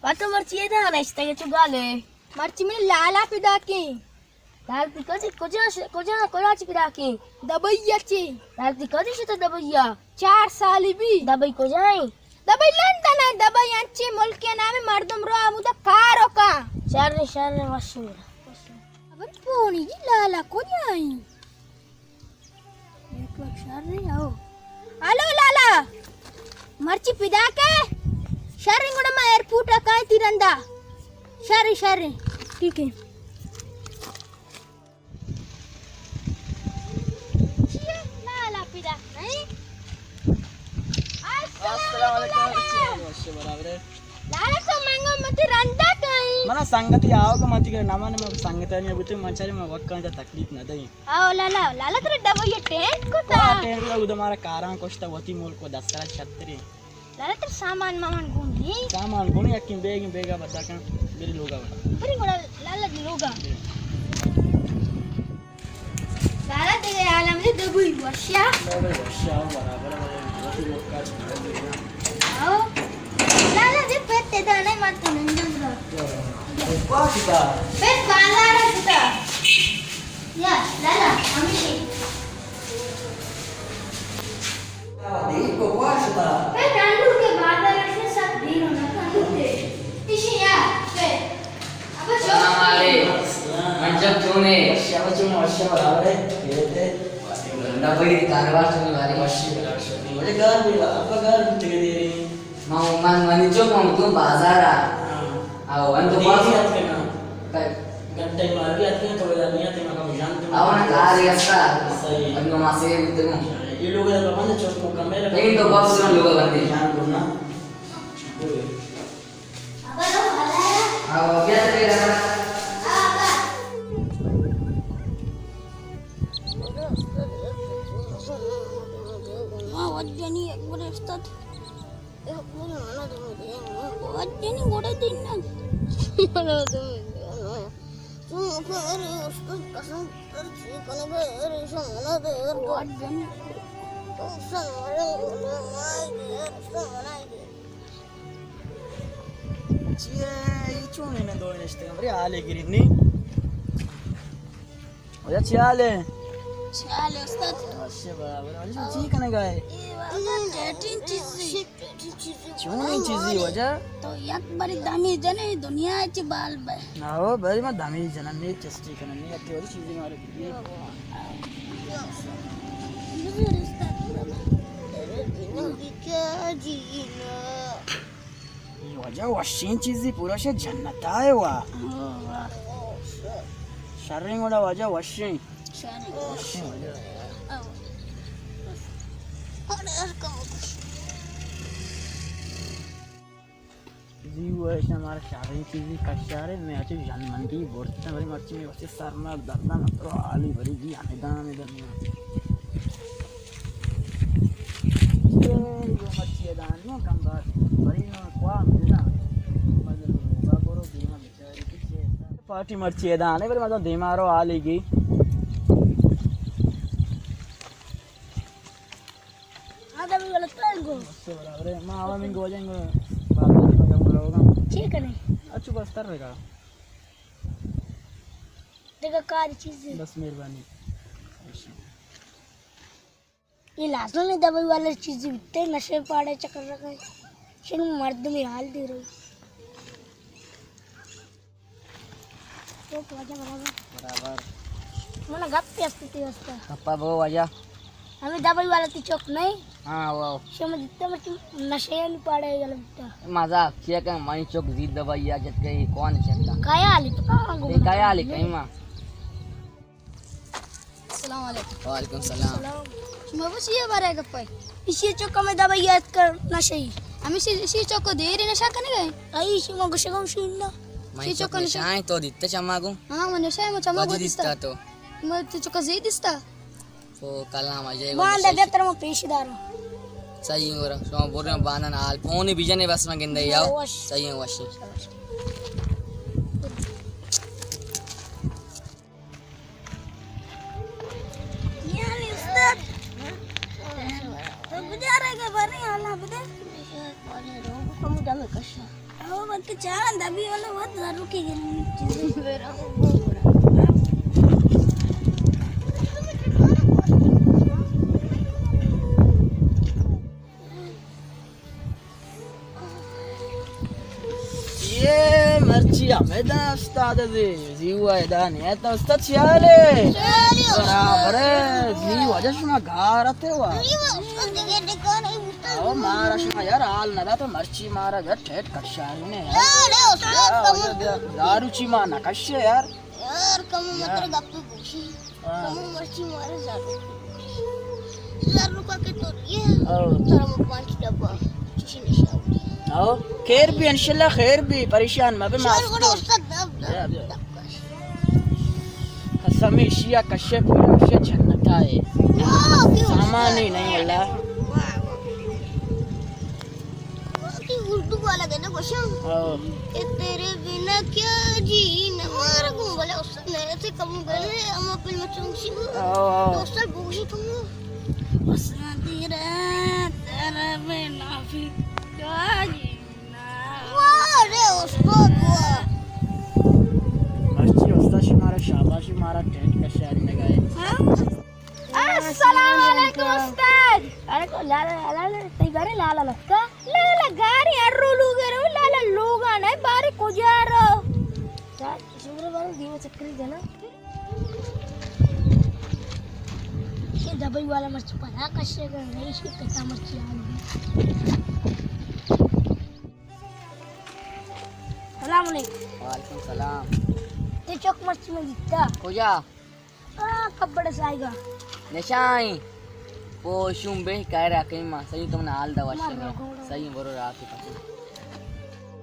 اتو مرچی ادا نشتگے چو گالے۔ مرچی منی لالا پیداکیں۔ لال تئی کجا، کجا ش-، کجا، کجا چی پیداکیں؟ دبئی ءَ چی۔ لال تئی کجا شتا دبئی ءَ؟ چار سالی بی۔ دبئی کجا ایں؟ دبئی لندن ایں، دبئی انچیں ملکے نامیں مردم رو ہمودا کار و کاں۔ شر، شر، وش میرا۔ ابر پونی جی لالا کجا ایں؟ نیٹورک شر ایں، او۔ ہلو لالا، مرچی پیداکے؟ شر ایں، گڑا ما ایئرپورٹ ءَ کائیں تئی رندا۔ شر ایں، شر ایں، ٹھیک ایں۔ چیئے؟ لالا پیداک نہ ایں۔ السلام علیکم۔ لالا، تو منگو متی رندا کائیں۔ منا سنگتی آؤ کو متی کرے نہ، من سنگتانی بوتے من چارے من وکاں تکلیف نہ دئیں۔ او لالا، لالا ترا دبئی ٹینٹ کتا؟ ہاں، ٹینٹ کتا، اود مارا کاراں کشتا، وتی ملک و دسترا شتری۔ لالا ترا سامان مامان گون نی؟ سامان گون یکیں بیگ، بیگا بدا کن، بری لوگا بدا۔ بری گڑا لالا دی لوگا۔ لالا تیرے عالم دے دبئی وشیا۔ دبئی وشیا، برابر ہے، وتی ملک کا۔ آؤ۔ لالا دے پت دانے مت نندن۔ پت بازار شتا۔ یا، لالا، ہمیشی۔ دیر کو کوا شتا؟ پت انور کے بازار سے سب دیر ہونا تھا۔ ایشی یا، پت۔ ابا جو۔ السلام علیکم۔ من جب چونے۔ شابا چون، شابا راوے۔ کہتے۔ نہ بھائی، کاروبار چونے بھائی۔ وشی بلا شنی۔ مجھے گھر بھی، ابا گھر بھی تگے دے رہی۔ ما، من، منی چوک، من تو بازار آ۔ ہاں۔ او، ان تو دیر بازار۔ نہیں آتے نا۔ گھنٹے مار بھی آتے ہیں، تو نہیں آتے، مگر جان تو او، نا کار ہی استا۔ صحیح۔ ابھی ما سے بھی تو۔ یہ لوگ تو بند چوک کو کم ہے۔ نہیں تو بس لوگ بندے۔ جان کو نا۔ او، بیا تو۔ ما وجنی ایک بار استاد۔ وجنی گوڑے دین نا۔ تو پھر استاد قسم پر چی کنے بے ریشم نہ دے۔ وجنی۔ تو سن مرے مائی دے، سن مائی دے۔ چیئے، اے چون انت دوئیں نشتگاں؟ برے حالے گرین نی۔ واجہ چی حال ہے؟ چی حال ہے استاد؟ اچھے برابر۔ واجہ چی کنگا ہے؟ اے واجہ چیٹنگ چیزی۔ چونیں چیزی واجہ؟ تو یک بری دمی جنے دنیا چی بال بے۔ آو، بری ما دمی جنن نی، چسٹی کنن نی، اتی واجہ چیزی مارے۔ کیا جینا؟ اے واجہ وشیں چیزی، پورا شے جنتا ہے وا۔ ہاں، واہ۔ شریں گڑا واجہ وشیں۔ شریں۔ وشیں واجہ۔ او۔ ارے، ارے، کم کش۔ زی وہ ایسا ہمارا شریں چیزی کشارے، میں اچھے جن مندی برتا، بھائی مرچی میں واسطے سر میں درد نہ تو عالی بری جی، ہمیں دام دنیا۔ پارٹی مرچی ادا نے، بلے مزن دیما رو آلی گی۔ آدم غلط کریں گو۔ برابر ہے، ما آوا من گو جائیں گو۔ بابا جی مگا مروگا۔ ٹھیک ہے نہیں۔ اچھو بس تر رگا۔ دیگه کاری چیزی۔ بس مہربانی۔ اے لازم ہے دبئی والے چیزی بیتے، نشے پاڑے چکر رکھے۔ شنو مردمی حال دے رہی۔ تو واجہ برابر۔ برابر۔ من گپ پیستی تی واسطہ۔ گپا بو واجہ۔ ہمیں دبئی والا تی چوک نہیں؟ ہاں، واو۔ شما جتنا مرچی نشے نہیں پاڑے گل بیتا۔ مزاق کیا کہ مانی چوک زید دبئی آ جت گئی، کون چکا؟ کیا حالی تو کہاں گو؟ کیا حالی کہیں ماں؟ السلام علیکم۔ وعلیکم السلام۔ شما بس یہ بارے گپے۔ اسی چوک میں دبئی یاد کر نشے۔ ہمیں اسی، اسی چوک کو دیر نشہ کرنے گئے۔ ائی شما گشگم شینا۔ میں اسی چوک نشہ۔ نشہ تو دیتے چما گو۔ ہاں، من نشہ میں چما گو دیتا۔ دیتا تو۔ میں تو چوک زید دیستا۔ تو کلام اجے گو باندے نشہ۔ دے تر میں پیش دارو۔ صحیح ہو رہا۔ شما بول رہے ہو بانن حال۔ فون بجنے بس میں گندے یاو۔ وش۔ صحیح ہے وش۔ یعنی استاد، تو گزارے گا بری حالا بدے۔ کم دم کشا۔ او کہ چاراں دبی والا وت زر کی گرنی چیز۔ یہ مرچی ہمیں دا استاد زی، زیوا ادا نہیں ہے تو استاد چیالے۔ برابر ہے، زیوا جا شما گارتے وا۔ او مارا شما یار حال نہ دا تو مرچی مارا گھر ٹھیٹ کشاری نے یار۔ دارو چی ما نہ کشے یار۔ یار، کمو متر گپ گوشی۔ ہاں۔ کمو مرچی مارے زر۔ زر روپا کے تو یہ۔ ہاں۔ ترا مو پانچ ڈبہ۔ چوشی نشا ہوئی۔ ہاں۔ خیر بھی، انشاءاللہ خیر بھی، پریشان مہ بے، چل، معاف گڑا کر۔ استاد، دب، دب، بیا، بیا۔ دب کر۔ قسم ایشیا کشے پورا کشے جنتا ہے۔ واہ، کیوں؟ سامان ہی نہیں اللہ۔ واہ، واہ۔ کہ اردو والا گانا گوشاں۔ ہاں۔ کہ تیرے بنا کیا جینا، مارا گوں بلے استاد نے ایسے کم گلے، ہم اپنے مچوں سی۔ ہاں، ہاں۔ تو استاد بوشی تم۔ استاد تیرے، تیرے بنا پھر کیا جینا۔ واہ رے استاد، واہ۔ مرچی استاد شمارا شاباشی، مارا ٹینٹ کا شہر لگائے۔ ہاں۔ السلام علیکم استاد۔ علیکم، لالا، لالا، تئی بارے لالا لگتا؟ لالا گاری ہر رو لوگ رو، لالا لوگا نہ بارے کجا رو؟ چار شمرے بارے دیو چکری جنا۔ یہ دبئی والا مرچ پدا کشے گا، رئیس کے کتا مرچی آن۔ سلام علیکم۔ وعلیکم سلام۔ تے چوک مرچی میں دیتا۔ کجا؟ آ، کبڑ سائیگا۔ نشائیں۔ پوشوم بے کہہ رہا کہیں ما۔ صحیح تم نے حال دا واشے۔ صحیح برو رات کو۔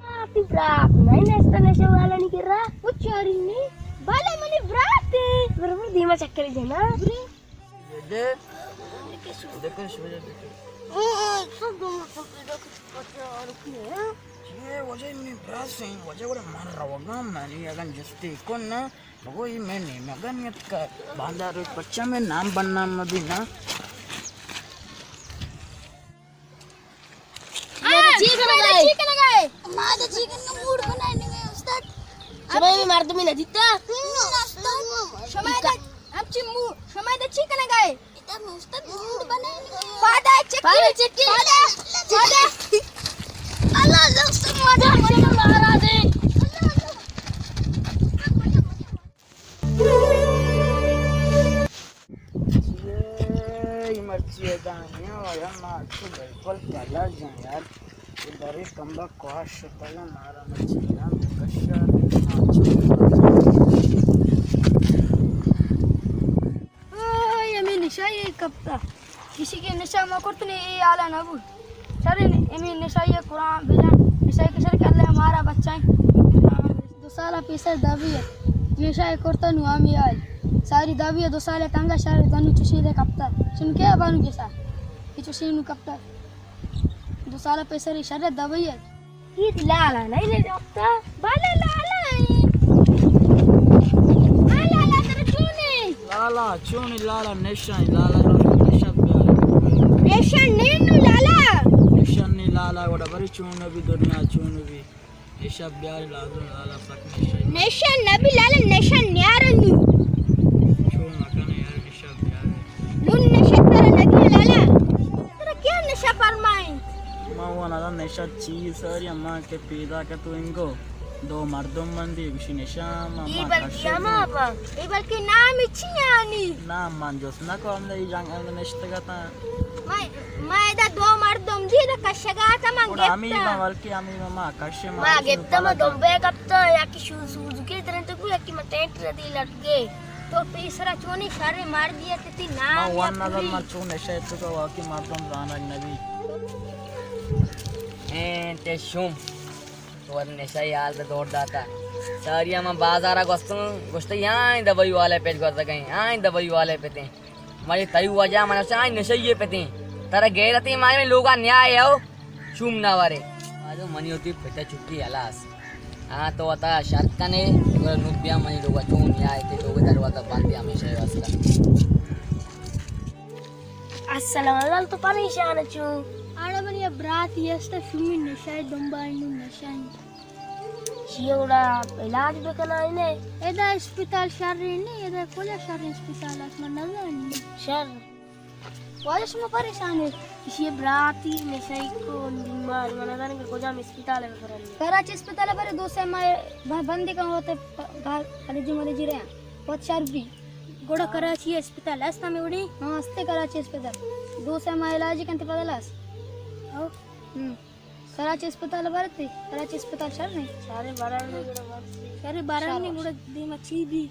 آ، تی برات نہیں نشتا نشے والا نہیں کر رہا۔ وہ چوری نہیں۔ بالا منی برات ہے۔ برو، برو، دیما چکر جنا۔ دے۔ دے۔ یہ وجہ منی برات سے، وجہ وڑے مر روگا منی اگن جستی کن نا۔ بگو، اے مئے نیمگ ءَ نیت کر۔ باندا روچ پرچا مئے نام بدنام مہ بی نا۔ ہاں، چی کنگا ئے؟ چی کنگا ئے؟ ما تو چی کنگا، موڈ بنائینگ ءَ استاد۔ شما بھی مردمی نہ دیتا؟ نہ استاد۔ شما دا ہمچی مو-، شما دا چی کنگا ئے؟ پادا چکی، پادا چکی۔ پادا، پادا۔ اللہ، اللہ، اللہ، اللہ، اللہ۔ اے مرچی دانیا یا ما تو بالکل کلا جان یار۔ یہ بری کمبا کواش شتا یا مارا مرچی دان کشا۔ اوئے، ہمے نشہ ءَ کپتا۔ کسی کے نشہ ما کرت نے، اے حالا نہ بوت۔ شر، ہمے نشہ ءَ قرآن بجان، نشہ ءَ کشر کہ اللہ مارا بچائیں۔ دو سال پیسر دبی ہے۔ نشہ ءَ کرتا نو ہمے حال۔ ساری دبی ہے، دو سال تنگا شر دنو چشی دے کپتا۔ سن کے بانو کسا؟ کہ چشی نو کپتا۔ دو سال پیسر شر دبی ہے۔ اے لالا نہیں لے جاتا۔ بالا لالا ہے۔ ہاں لالا، ترا چونے؟ لالا، چونے لالا، نشہ، لالا، لالا، نشہ پیارے۔ نشہ نہیں نو لالا۔ نشہ نہیں لالا، وڑا بری چون بھی دنیا چون بھی۔ نشہ پیارے لازم لالا، سک نشہ۔ نشہ نبی لالا، نشہ نیارنو۔ چون مکن یار، نشہ نون نشہ ترا لگی لالا۔ ترا کیا نشہ فرمائیں؟ ما وہ نہ نشہ چیز ساری اما کے پیدا کہ تو انگو دو مردم من دی گوشی نشہ ما اے ما بلکی کشے اما کو۔ با، اے بلکی نام چی آنی؟ نام من جس نہ کو ہم نے جنگ ہم نشتگا تا۔ ما، ما ادا دو مردم دی دا کشگا تا من اور ہمی گپتا۔ ما بلکی ہمی ما، ما کشے ما ما کشے گپتا ما پالا دمبے گپتا یا کہ شو سوزکے درن تو کو یا کہ ما ٹینٹ ردی لٹگے۔ تو پیسرا چونی شر مردی ات تی نام ما یا ون نظر پوری۔ من چون نشہ ات تو واقعی مردم زانگ نبی۔ ایں تے شوم۔ تو ور نشہ یال تے دور داتا۔ ساری ہم بازارا گوستوں، گوشتے آئیں دبئی والے پیش گوزگیں، آئیں دبئی والے پتیں۔ مجھے تئی وجہ من چاہیں نشہ یہ پتیں۔ ترا غیرتی مارے میں لوگا نیائے ہو۔ شوم نہ ورے۔ آجو منی ہوتی پتا چکی ہلاس۔ ہاں تو وتا شرط کنے، گڑا نو بیا منی لوگا چون نیائے تے لوگ دروازہ بند ہے ہمیشہ واسطہ۔ السلام علیکم، تو پریشان چو؟ آڑا منی برات یستا شومی نشہ دنبا اینو نشہ۔ چی گڑا علاج بکنائینے؟ ادا اسپتال شریں نی، ادا کجا شریں اسپتال است، من نزانی۔ شر۔ واجہ شما پریشان ئے؟ ایشی براتی نشئی کو بیمار، من نزاناں کہ کجام اسپتال ءَ ببرن۔ کراچی اسپتال ءَ برے، دو سے ماہ ب-، بندی کن ہوتے پ-، گا-، کلیجی ملیجی رہے ہیں۔ وت شر بی۔ گڑا کراچی اسپتال است ہمے وڑی؟ ہاں، استے کراچی اسپتال۔ دو سے ماہ علاج کنتے پدا لاس۔ ہو۔ ہم۔ کراچی اسپتال برتے، کراچی اسپتال شر نی؟ شر برن نی گڑا برتے۔ شر برن نی گڑا دیما چی بی؟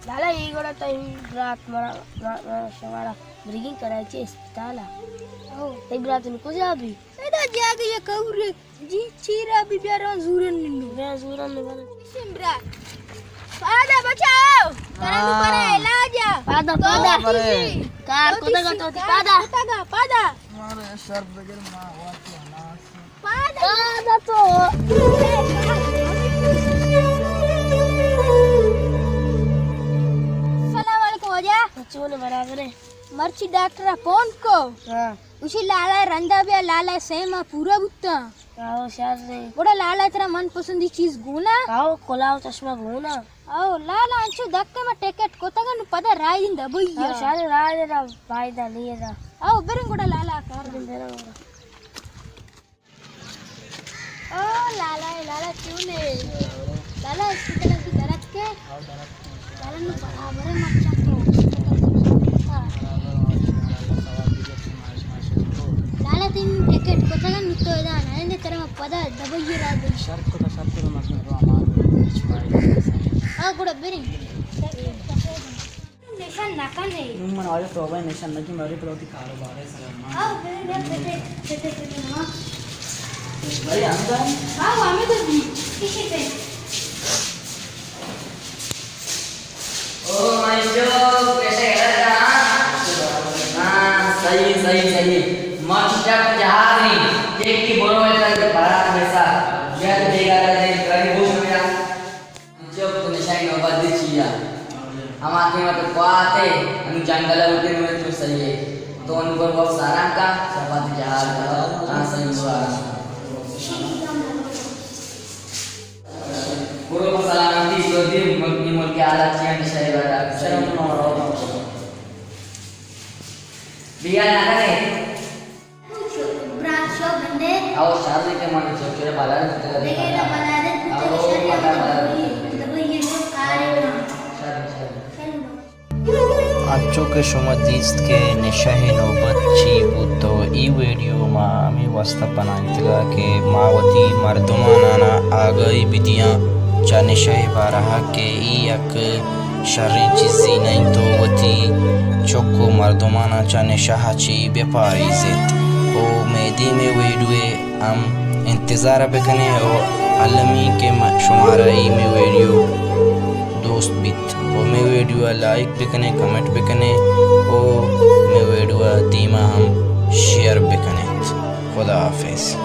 لالا، اے گڑا تئی برات مارا، ما-، ما-، شمارا برگیں کراچی اسپتال ءَ۔ او۔ تئی برات نی کجا بی؟ ادا جاگہ یک اور جی چیرا بی، بیا روان زورن نندو۔ بیا زورن نندو۔ شمبرا۔ پادا بچاؤ۔ ترا نو برا علاج ءَ۔ پادا، تو پادا۔ کار کتگا تو، پادا۔ کتگا، پادا۔ مارا شر بگر ما واقعی ہلاس۔ پادا۔ پادا تو۔ السلام علیکم واجہ۔ چون برابر ہے؟ مرچی ڈاکٹر ءَ فون کو۔ ہاں۔ گوشی لالا رندا بیا، لالا سئے ماہ پورا بوتا۔ آؤ، شر۔ گڑا لالا ترا من پسندی چیز گونا؟ آؤ، کلاہ و چشمہ گونا۔ آؤ، لالا انچو دکے ما ٹکٹ کتگا، نو پدا راہ دین دبئی۔ آؤ، شر، راہ دے را فائدہ نہیں ہے۔ آؤ، برن گڑا لالا کار۔ برن گڑا۔ او لالا، اے لالا چون ئے؟ لالا، اسپتال ءَ تو دراتک ئے؟ لالا، نو برابر ئے مرچاں تو۔ لالا، تئی ٹکٹ کتگ، نو تو ادا نہ نندے، ترا ما پدا دبئی ءَ را دیں۔ شر کتا، شر کتا، مزن رو امان، ہچ فائدہ نہیں۔ ہاں، گڑا بریں۔ نشان نہ کن ئے۔ نوں من آیا توبہ نشان نہ کن، بارے پدا وتی کاروبار ءِ سرا۔ آؤ، بے، بے، بے، بے، بے، بے، ہاں۔ بھائی، ہمیں تو۔ آؤ، ہمیں تو بھی۔ کسی پہ۔ او، میں جو کیسے غلط تھا، ہاں؟ ہاں، صحیح، صحیح، صحیح۔ مرچی جہاز نہیں، دیکھ کے بولو، میں تک برات میں سا۔ یا تو دیگا تھا، دیکھ، گاڑی بوجھ میرا۔ چک تو نشہ ءِ نوبت دی چیا۔ ہما ٹیم ءَ تو کوات ئے، انو جنگل ءَ لوٹے نو تو صحیح ئے۔ تو انو گور وقت آرام کا، شپا تی جہاز کا، ہاں صحیح گور آرام کا۔ گور سلامتی تو دی ملک، ملک ءِ حالت چیا نشہ ءِ بارا۔ بیا نہ کرے۔ برات شو بندے۔ او شر کہ من چوچورے بالار بوتگ۔ دیگہ نہ بالار بوتگ، او شر پتہ بالار بوتگ۔ دبئی، دبئی ءَ شو کارے کن۔ شر، شر۔ انچو کہ شما دیست کہ نشہ ءِ نوبت چی بوت، تو ای ویڈیو ما ہمے واسطہ بنائینتگا کہ ما وتی مردمانانا آگاہی بدیاں چہ نشہ ءِ بارہا کہ ای یک شریں چیزے نہ انت و وتی چک و مردماناں چہ نشہ ءَ چہ بپاریزیت و مئے دیمے ویڈیو ءِ ہم انتظار ءَ بکنے و المی کہ م-، شمارا ای مئے ویڈیو دوست بیت و مئے ویڈیو ءَ لائک بکنے، کمنٹ بکنے و مئے ویڈیو ءَ دیما ہم شیئر بکنے۔ خدا حافظ۔